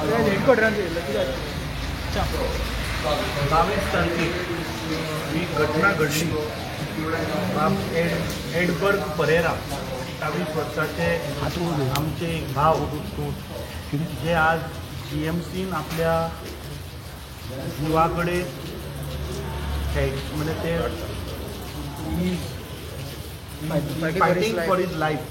22 तारखेक ही घटना घडली. बाब एडबर्ग परेरा 22 वर्साचे आमचे एक भाव जे आज जीएमसीन आपल्या जिवा कडेन म्हणजे ते फायटींग फॉर his life.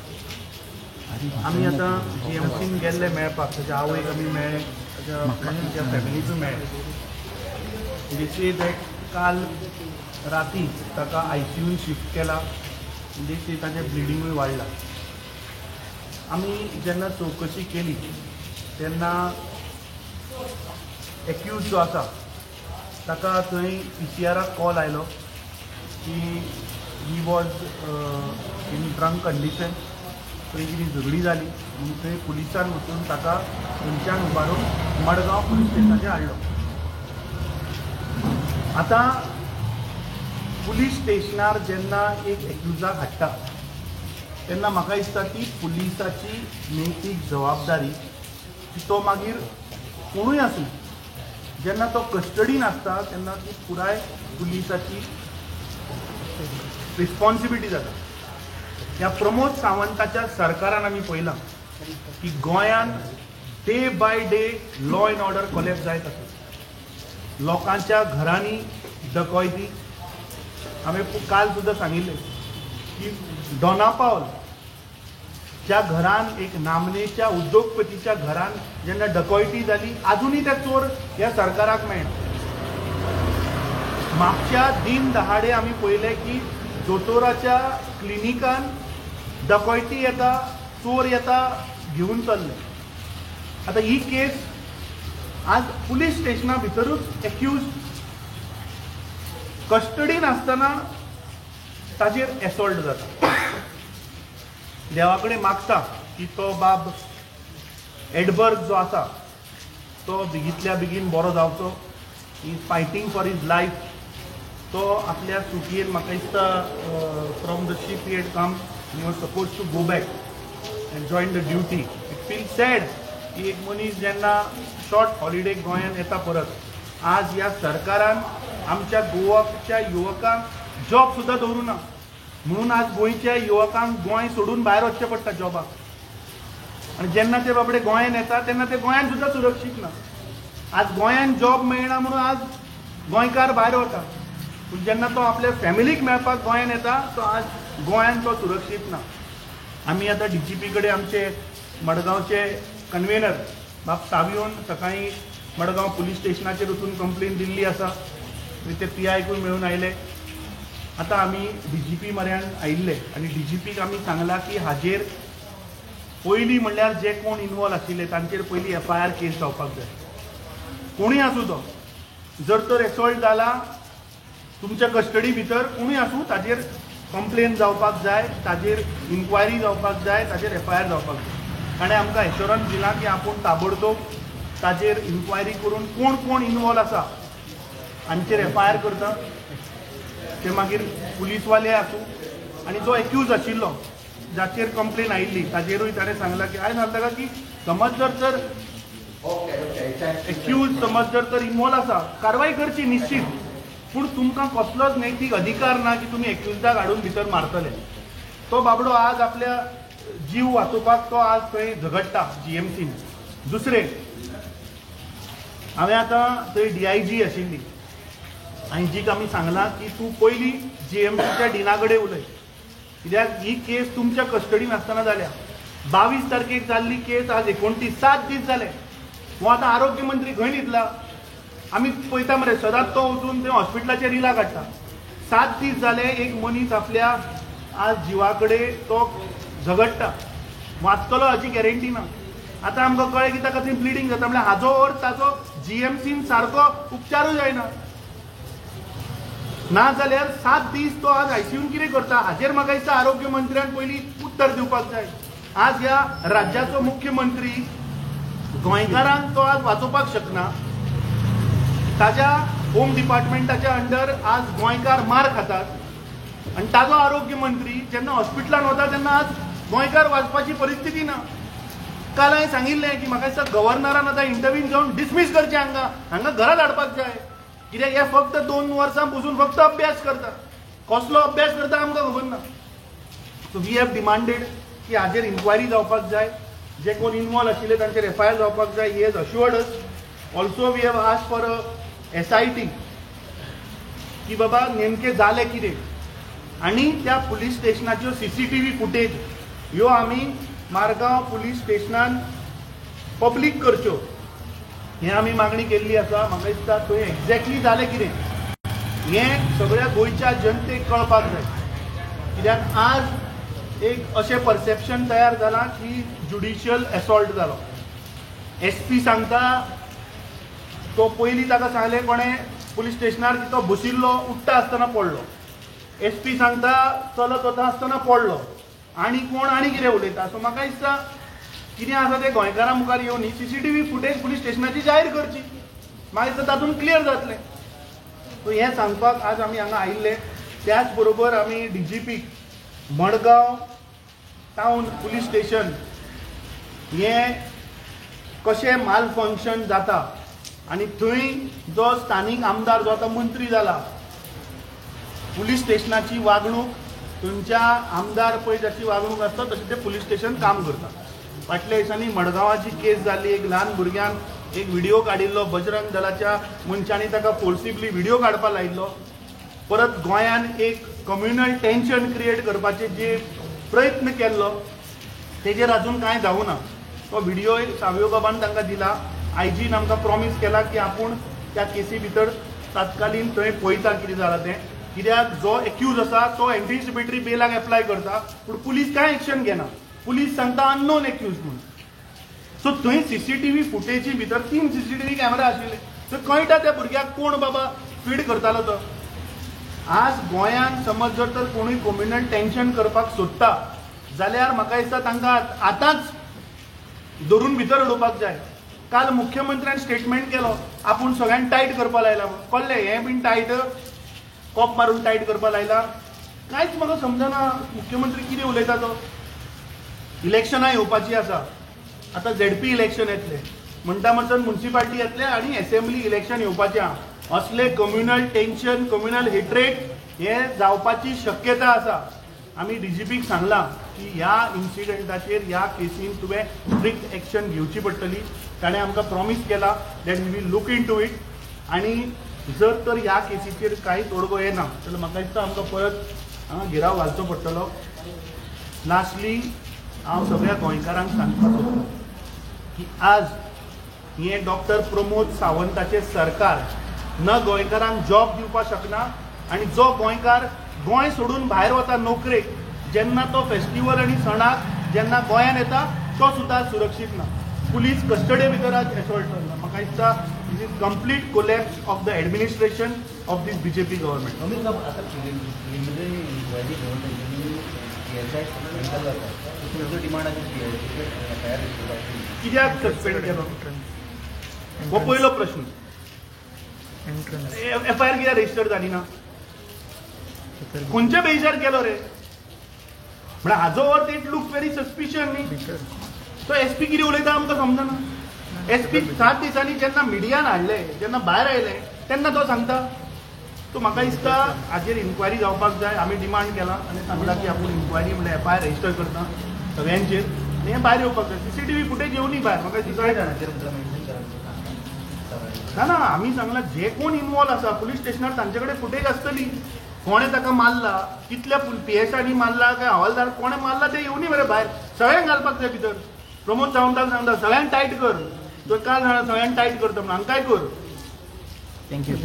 आमी आतां जीएमसीन गेल्ले मेळपाक, ताच्या आवयक आमी मेळ्ळे, ताच्या फॅमिलीकूय मेळ्ळे. दे से that काल राती ताका आयसीयून शिफ्ट केला. दे से ताचें ब्लिडींगूय वाडलां. आमी जेन्ना चवकशी केली तेन्ना एक्यूज जो आसा ताका थंय पीसीआराक कॉल आयलो की he was in drunk condition. थंय कितें झगडी जाली म्हणून थंय पुलिसान वचून ताका थंयच्यान उबारून मडगांव पुलीस स्टेशनाचेर हाडलो. आतां पुलीस स्टेशनार जेन्ना एक एक्युजाक हाडटा तेन्ना म्हाका दिसता ती पुलिसाची नैतीक जबाबदारी की तो मागीर कोणूय आसूं, जेन्ना तो कस्टडीन आसता तेन्ना ती पुराय पुलिसाची रिस्पॉन्सिबिलिटी जाता. ह्या प्रमोद सावंताच्या सरकारान आमी पळयलां की गोंयान day by day law and order collapse जायत आसा. लोकांच्या घरांनी डकॉयती. हांवें काल सुद्दां सांगिल्लें की डोना पावल ज्या घरान एक नामनेच्या उद्योगपतीच्या घरान जेन्ना डकॉयटी जाली, आजुनूय ते चोर ह्या सरकाराक मेळना. म्हापश्या दिन दहाडे आमी पळयलें की दोतोराच्या क्लिनिकान डकॉयटी येता, चोर येता, घेवन चल्ले. आतां ही केस आज पुलीस स्टेशना भितरूच एक्यूज कस्टडीन आसतना ताजेर एसॉल्ट जाता. देवा कडेन मागता की तो बाब एडबर्ग जो आसा तो बेगींतल्या बेगीन बरो जावचो. He is fighting for his life. तो आपल्या सुटयेन म्हाका दिसता from the ship he had come, he was suppose to go back and join the duty. It feel sad की एक मनीस जेन्ना शॉर्ट हॉलिडे गोंयांत येता परत, आज ह्या सरकारान आमच्या गोवाच्या युवकांक जॉब सुद्दां दवरूं ना म्हणून आज गोंयच्या युवकांक गोंय सोडून भायर वचचें पडटा जॉबाक. आनी जेन्ना ते बाबडे गोंयांत येता तेन्ना ते गोंयांत सुद्दां सुरक्षीत ना. आज गोंयांत जॉब मेळना म्हणून आज गोंयकार भायर वता, पूण जेन्ना तो आपल्या फॅमिलीक मेळपाक गोंयांत येता तो आज गोंयांत तो सुरक्षीत ना. आमी आतां डीजीपी कडेन आमचे मडगांवचे कन्वेनर बाब सावियोन सकाळीं मडगांव पुलीस स्टेशनाचेर वचून कंप्लेन दिल्ली आसा. ते पीआयकूय मेळून आयले. आतां आमी डीजीपी म्हऱ्यान आयिल्ले आनी डीजीपीक आमी सांगलां की हाजेर पयलीं म्हणल्यार जे कोण इनवॉल्व आशिल्ले तांचेर पयलीं एफआयआर केस जावपाक जाय. कोणूय आसूं तो, जर तर एसॉल्ट जाला तुमच्या कस्टडी भितर कोणूय आसूं ताजेर कंप्लेन जावपाक जाय, ताजेर इन्क्वायरी जावपाक जाय, ताजेर एफआयआर जावपाक जाय. ताणें आमकां एश्योरन्स दिलां की आपूण ताबडतोब ताजेर इन्क्वायरी करून कोण कोण इनवॉल्व आसा हांचेर एफआयआर करता. ते मागीर पुलीसवाले आसूं आनी जो एक्यूज आशिल्लो जाचेर कंप्लेन आयिल्ली ताजेरूय ताणें सांगलां की हांवें सांगता की समज जर तर एक्यूज समज जर तर इनवॉल्व आसा कारवाय करची निश्चीत, पूण तुमकां कसलोच नैतीक अधिकार ना की तुमी एक्यूजाक हाडून भितर मारतले. तो बाबडो आज आपल्या जीव वाचोवपाक तो आज थंय झगडटा जीएमसीन. दुसरें, हांवें आतां थंय डीआयजी आशिल्ली, आयजीक आमी सांगलां की तूं पयलीं जीएमसीच्या डिना कडेन उलय, कित्याक ही केस तुमच्या कस्टडीन आसतना जाल्या. 22 तारखेक जाल्ली केस आज 29, 7 दीस जाले. हो आतां आरोग्य मंत्री खंय न्हिदला? आमी पळयता मरे सदांच तो वचून थंय हॉस्पिटलाचेर रिलां काडटा. 7 दीस जाले एक मनीस आपल्या आज जिवा कडेन तो झगडटा, वाचतलो हाची गॅरंटी ना. आतां आमकां कळ्ळें की ताका थंय ब्लिडींग जाता, म्हणल्यार हाजो अर्थ ताचो जीएमसीन सारको उपचारूय जायना. ना जाल्यार 7 दीस तो आज आयसीयून कितें करता हाजेर म्हाका दिसता आरोग्य मंत्र्यान पयलीं उत्तर दिवपाक जाय. आज ह्या राज्याचो मुख्यमंत्री गोंयकारांक तो आज वाचोवपाक शकना. ताज्या होम डिपार्टमेंटाच्या अंडर आज गोंयकार मार खातात आनी ताजो आरोग्य मंत्री जेन्ना हॉस्पिटलान वता तेन्ना आज गोंयकार वाचपाची परिस्थिती ना. काल हांवें सांगिल्लें की म्हाका दिसता गव्हर्नरान आतां इंटरव्हीन जावन डिसमीस करचें हांगा, हांगा घरा धाडपाक जाय. कित्याक हे फक्त 2 वर्सां बसून फक्त अभ्यास करता, कसलो अभ्यास करता आमकां खबर ना. सो we have demanded की हाजेर इन्क्वायरी जावपाक जाय, जे कोण इनवॉल्व आशिल्ले तांचेर एफआयआर जावपाक जाय. He has assured us. Also we have asked for a SIT की बाबा नेमकें जालें कितें, आनी त्या पुलीस स्टेशनाच्यो सीसीटीव्ही फुटेज ह्यो आमी मारगांव पुलीस स्टेशनान पब्लीक करच्यो हें आमी मागणी केल्ली आसा. म्हाका दिसता थंय एक्झॅक्टली जालें कितें हें सगळ्या गोंयच्या जनतेक कळपाक जाय. कित्याक आज एक अशें परसेप्शन तयार जालां की ज्युडिशियल एसॉल्ट जालो. एसपी सांगता तो पयलीं ताका सांगलें कोणें पुलीस स्टेशनार की तो बशिल्लो उठ्ठा आसतना पडलो, एसपी सांगता चलत वता आसतना पडलो, आनी कोण आनी कितें उलयता. सो म्हाका दिसता कितें आसा तें गोंयकारां मुखार येवन सीसीटीव्ही फुटेज पुलीस स्टेशनाची जाहीर करची, म्हाका दिसता तातूंत क्लियर जातलें. सो हें सांगपाक आज आमी हांगा आयिल्ले. त्याच बरोबर आमी DGP Madgaon town police station हें कशें मालफंक्शन जाता आनी थंय जो स्थानीक आमदार जो आतां मंत्री जाला, पुलीस स्टेशनाची वागणूक थंयच्या आमदार पळय जशी वागणूक आसता तशें तें पुलीस स्टेशन काम करता. फाटल्या दिसांनी मडगांवाची केस जाल्ली, एक ल्हान भुरग्यान एक व्हिडिओ काडिल्लो, बजरंग दलाच्या मनशांनी ताका फोर्सिबली व्हिडिओ काडपाक लायिल्लो. परत गोंयान एक कम्युनल टेन्शन क्रिएट करपाचे जे प्रयत्न केल्लो तेजेर अजून कांय जावं ना. तो व्हिडिओ सावयो बाबान तांकां दिला. आयजीन आमकां प्रॉमीस केला की आपूण त्या केसी भितर तात्कालीन थंय पळयता कितें जालां तें. कित्याक जो एक्यूज आसा तो एन्टिसिपेटरी बेलाक एप्लाय करता, पूण पुलीस कांय एक्शन घेना. पुलीस सांगता अननोन एक्यूज म्हणून. सो थंय सीसीटीव्ही फुटेजी भितर 3 सीसीटीव्ही कॅमेरा आशिल्ले, थंय कळटा त्या भुरग्याक कोण बाबा फीड करतालो तो. आज गोंयांत समज जर तर कोणूय कम्युनल टेन्शन करपाक सोदता जाल्यार म्हाका दिसता तांकां आतांच धरून भितर उडोवपाक जाय. काल मुख्यमंत्र्यान स्टेटमेंट केलो आपूण सगळ्यांक टायट करपाक लायला, कळ्ळें हें बीन टायट कॉप मारून टायट करपाक लायला. कांयच म्हाका समजना मुख्यमंत्री कितें उलयता तो. इलेक्शनां येवपाची आसा, आतां झेडपी इलेक्शन येतलें म्हणटा म्हणसर मुन्सिपाल्टी येतलें आनी एसेंब्ली इलेक्शन येवपाचें आहा. असले कम्युनल टेन्शन, कम्युनल हेट्रेट हे जावपाची शक्यता आसा. आमी डीजीपीक सांगलां की ह्या इन्सिडंटाचेर ह्या केसीन तुवें स्ट्रिक्ट एक्शन घेवची पडटली. ताणें आमकां प्रॉमीस केला that we will look into it. आनी जर तर ह्या केसीचेर कांय तोडगो येना जाल्यार म्हाका दिसता आमकां परत हांगा घेराव घालचो पडटलो. लास्टली हांव सगळ्या गोंयकारांक सांगपाक सोदतां की आज हें डॉक्टर प्रमोद सावंताचें सरकार न गोंयकारांक जॉब दिवपाक शकना, आनी जो गोंयकार गोंय सोडून भायर वता नोकरेक, जेन्ना तो फेस्टिवल आनी सणाक जेन्ना गोंयांत येता तो सुद्दां सुरक्षीत ना. पुलीस कस्टडी भितर आज एसॉल्ट जाला. म्हाका दिसता this is complete collapse of the administration of this BJP government. कित्याक सस्पेंड केलो हो पयलो प्रश्न. एफआयआर कित्याक रजिस्टर जाली ना, खंयच्या बेजार केलो रे म्हळ्यार हाजो अर्थ it look very suspicion न्ही. तो एसपी कितें उलयता आमकां समजना. एसपी 7 दिसांनी जेन्ना मिडियान हाडलें, जेन्ना भायर आयलें तेन्ना तो सांगता. सो म्हाका दिसता हाजेर इन्क्वायरी जावपाक जाय. आमी डिमांड केला आनी सांगला की आपूण इन्क्वायरी म्हणल्यार एफआयआर रजिस्टर करता सगळ्यांचेर आनी हें भायर येवपाक जाय. सीसीटीव्ही फुटेज येवनी भायर. म्हाका दिसता ना ना आमी सांगला जे कोण इनवॉल्व आसा पुलीस स्टेशनार तांचे कडेन फुटेज आसतली. कोणें ताका मारला, कितल्या पीएसआयनी मारला काय हवालदार कोणें मारला तें येवनी मरे भायर. सगळ्यांक घालपाक जाय भितर. प्रमोद सावंताक सांगता सगळ्यांक टायट कर, तुवें काल सगळ्यांक टायट करता म्हणून हांकांय कर. Thank you.